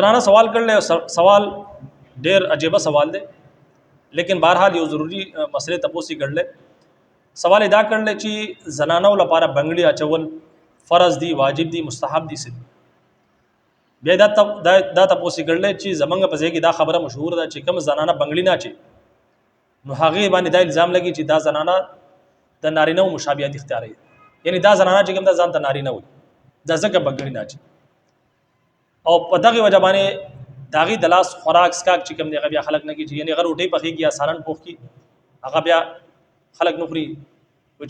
زنانه سوال کړل، سوال ډیر عجیبه سوال دی، لیکن بهرحال یو ضروری مسئله تپوسی کړل۔ سوال ادا کړل چې زنانو لپاره بنگړي اچول فرض دی، واجب دی، مستحب دی، څه دي؟ بیا دا دا دا تپوسی کړل چې زمنګ په ځای کې دا خبره مشهور ده چې کوم زنانه بنگړي نه اچي نو هغه باندې دا الزام لګي چې دا زنانه د نارینه او مشابهت اختیاروي، یعنی دا زنانه چې کوم دا ځان ته نارینه وي، دا ځکه بنگړي نه اچي او په دغه وجه باندې داغي د لاس خوراک سکاک چې کوم دی هغه بیا خلک نه کیږي، یعنی غر روټي پخېږي یا سالن پوخ کی هغه بیا خلک نه خوري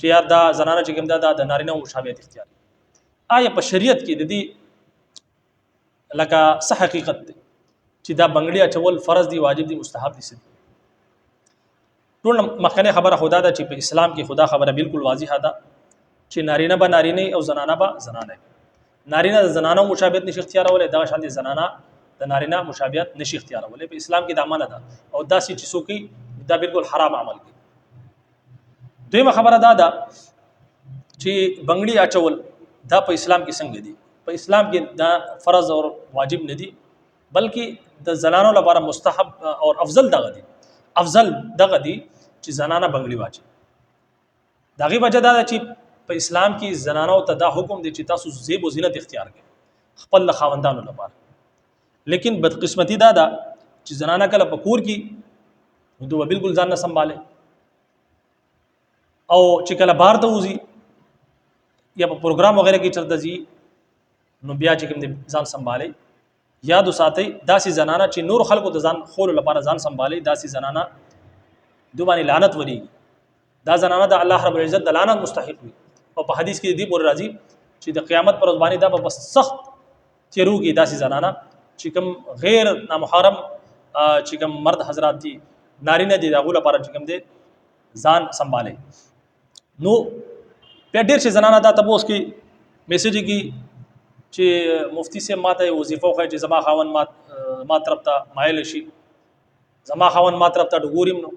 چې یار دا زنانه چې کوم دا د نارینه او مشابهت اختیار۔ آیا په شریعت کې د دې لکه څه حقیقت دی چې دا بنگړي اچول فرض دی، واجب دی، مستحب دی، څه دی؟ ټول مخکنی خبره خدا ده چې په اسلام کې خدا خبره بالکل واضحه ده چې نارینه به نارینه او زنانه به زنانه۔ نارینه د زنانه مشابهت نشي اختیارولای، دا شان دي زنانه د نارینه مشابهت نشي اختیارولای۔ په اسلام کې دا منع ده او داسې چې څوک دا بالکل حرام عمل کوي۔ دویمه خبره دا ده چې بنگړي اچول دا په اسلام کې څنګه دي؟ په اسلام کې دا فرض او واجب نه دي، بلکې د زنانو لپاره مستحب او افضل دغه دي، افضل دغه دي چې زنانه بنگړي واچي۔ دغه وجه دا ده چې په اسلام کې زنانو ته دا حکم دی چې تاسو زیب او زینت اختیار کړئ خپل خاوندانو لپاره، لیکن بدقسمتی دا ده چې زنانه کله په کور کې دوی بالکل ځان نه سنبالي او چې کله بار ته وځي یا په پروګرام وغیرہ کې چرته ځي نو بیا چې کوم ځان سنبالي۔ یاد وساتئ، داسې زنانه چې نور خلکو د ځان خولو لپاره ځان سنبالي، داسې زنانه دوی باندې لعنت وریږي، دا زنانه د الله رب العزت د لعنت مستحق وي۔ او په حدیث کې دې پورې راځي چې د قیامت پر ورځ باندې دا په سخت تیروږي داسې زنانه چې کوم غیر نامحرم چې کوم مرد حضرات دي، نارینه دي، د هغو لپاره چې کوم دی ځان سنبالي۔ نو بیا ډېر چې زنانه دا تپوس کوي، میسج کوي چې مفتي صاحب ماته یو وظیفه وښیه چې زما خاوند ما طرف ته مایل شي، زما خاوند ما طرف ته ډګوریم۔ نو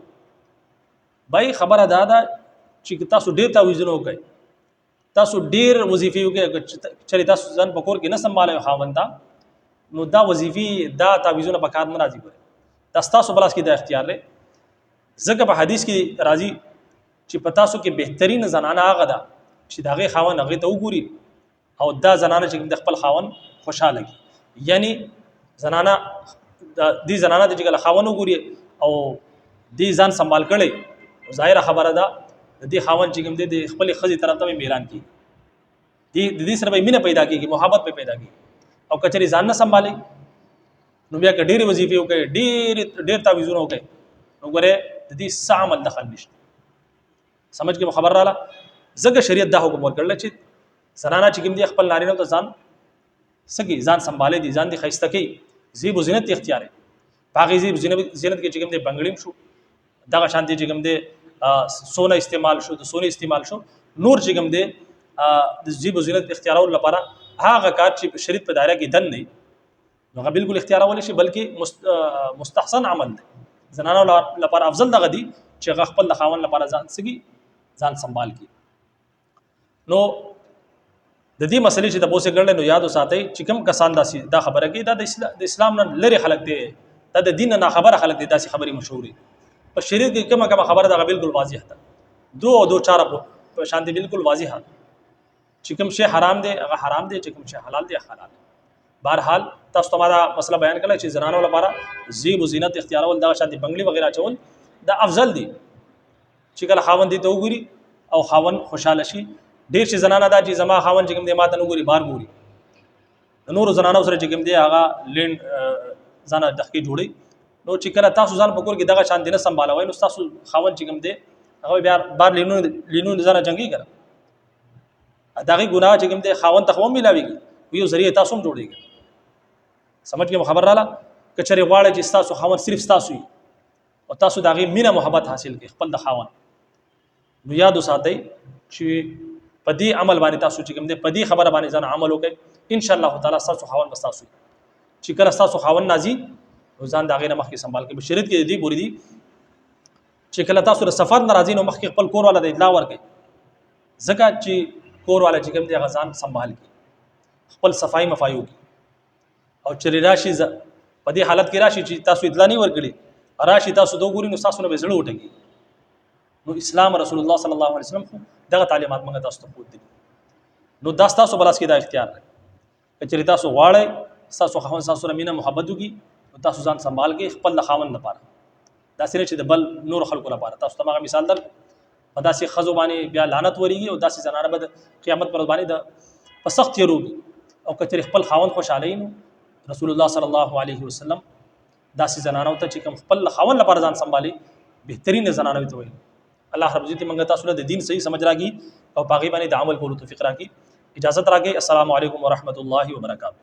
بای خبره دا ده چې تاسو ډېر تعویذونه وکړئ، تاسو ډېر وظیفې وکړئ، چېرې تاسو ځان په کور کې نه سنبالوئ خاوند ته، نو دا وظیفې دا تعویذونه په کار نه راځي۔ ګورئ، دا ستاسو په لاس کې دا اختیار دی، ځکه په حدیث کې راځي چې په تاسو کې بهترین زنانه هغه ده چې د هغې خاوند هغې ته وګوري او دا زنانه چې د خپل خاوند خوشحاله کړي۔ یعنی زنانه دې زنانه ته چې کله خاوند وګوري او دې ځان سنبال کړي، ظاهره خبره ده د دې خاوند چې کوم دی د خپلې ښځې طرف ته به میلان کېږي، د دې سره به مینه پیدا کېږي، محبت به پیدا کېږي۔ او که چېرې ځان نه سنبالي نو بیا که ډېرې وظیفې وکړي، ډېر تعویذونه وکړي، نو ګورې د دې څه عمل دخل نشته۔ سمجھ کې خبر رااله؟ ځکه شریعت دا حکم ورکړل چې زنانه چې کوم دی خپل نارینه ته ځان سکی ځان سنبالې دي، ځان دي ښایسته کوي، زیب و زینت اختیار دی۔ په هغې زیب زینت کې چې کوم دی بنګړیم شو، دغه شان دی چې کوم دی سونه استعمال شو، د سونې استعمال شو، نور چې کوم دی د زیب و زینت اختیارولو لپاره هغه کار چې په شریعت په دایره کې دن نه نو هغه بالکل اختیارول شي، بلکې مستحسن عمل دی۔ زنانو لپاره افضل دغه دی چې هغه خپل د خاوند لپاره ځان سګي ځان سنبال کړي۔ نو د دې مسلې چې تاسو کړل نو یاد وساتئ چې کوم کسان داسې دا خبره کوي، دا د اسلام نه لرې خلک دي، دا د دین نه ناخبره خلک دي، داسې خبرې مشهورې په شریعت کې کومه کومه خبره ده بالکل واضح ده، دو او دو چار په شان دي، بالکل واضح ده چې کوم شی حرام دی هغه حرام دی، چې کوم شی حلال دی هغه حلال دی۔ بهرحال تاسو ته ما دا مسله بیان کړه چې زنانو لپاره زیب و زینت اختیارول، دغه شان دي بنګړي وغیرہ اچول دا افضل دي چې کله خاوند دې ته وګوري او خاوند خوشاله شي۔ ډېر چې زنانه دا چې زما خاوند چې کوم دی ما ته نه ګوري، بار ګوري، د نورو زنانو سره چې کوم دی هغه لین ځانه دخکې جوړي۔ نو چې کله تاسو ځان په کور کې دغه شان دي نه سنبالوئ نو ستاسو خاوند چې کوم دی هغه بیا بار لینونو ځانه جنګي کړه، د هغې ګناه چې کوم دی خاوند ته خو هم میلاویږي، یو ذریعه تاسو هم جوړېږي۔ سمجھ کې خبر رااله؟ که چېرې غواړئ چې ستاسو خاوند صرف ستاسو وي او تاسو د هغې مینه محبت حاصل کړئ خپل د خاوند، نو یاد وساتئ چې په دې عمل باندې تاسو چې کوم دی په دې خبره باندې ځان عمل وکړئ، ان شاء الله تعالی ستاسو خاوند به ستاسو وي۔ چې کله ستاسو خاوند نازي نو ځان د هغې نه مخکې سنبال کړئ۔ په شریعت کې د دې پورې دي چې کله تاسو د سفر نه راځئ نو مخکې خپل کور والا ته اطلاع ورکړئ، ځکه چې کور والا چې کوم دی هغه ځان سنبال کړي، خپل صفائی مفایو کړي۔ او چې راشي په دې حالت کې راشي چې تاسو اطلاع نه ورکړي، راشي تاسو ته وګوري، نو تاسو نه به زړه وټکي. نو اسلام، رسول الله صلی الله علیه وسلم خو دغه تعلیمات موږ تاسو ته خو دي. نو دا تاسو بلاس کې دا اختیار دی. کچری تاسو غواړئ تاسو خاوند تاسو سره مینه محبت وکړي، نو تاسو ځان سنبال کړئ خپل خاوند لپاره، داسې نه چې د بل نور خلکو لپاره. تاسو ته هغه مثال در په داسې خزو باندې بیا لعنت وریږي او داسې زنانه به د قیامت پر باندې د په سخت تیروږي. او کچری خپل خاوند خوشاله نو رسول الله صلی الله علیه وسلم داسې زنانو ته چې کوم خپل خاوند لپاره ځان سنبالي، بهترین زنانو ته وایي. الله رب عزت موږ تاسو له د دین صحیح سمجھ راګي او پاغي باندې د عمل کولو توفیق راکړي. اجازه راکړي. السلام علیکم ورحمت الله وبرکاته.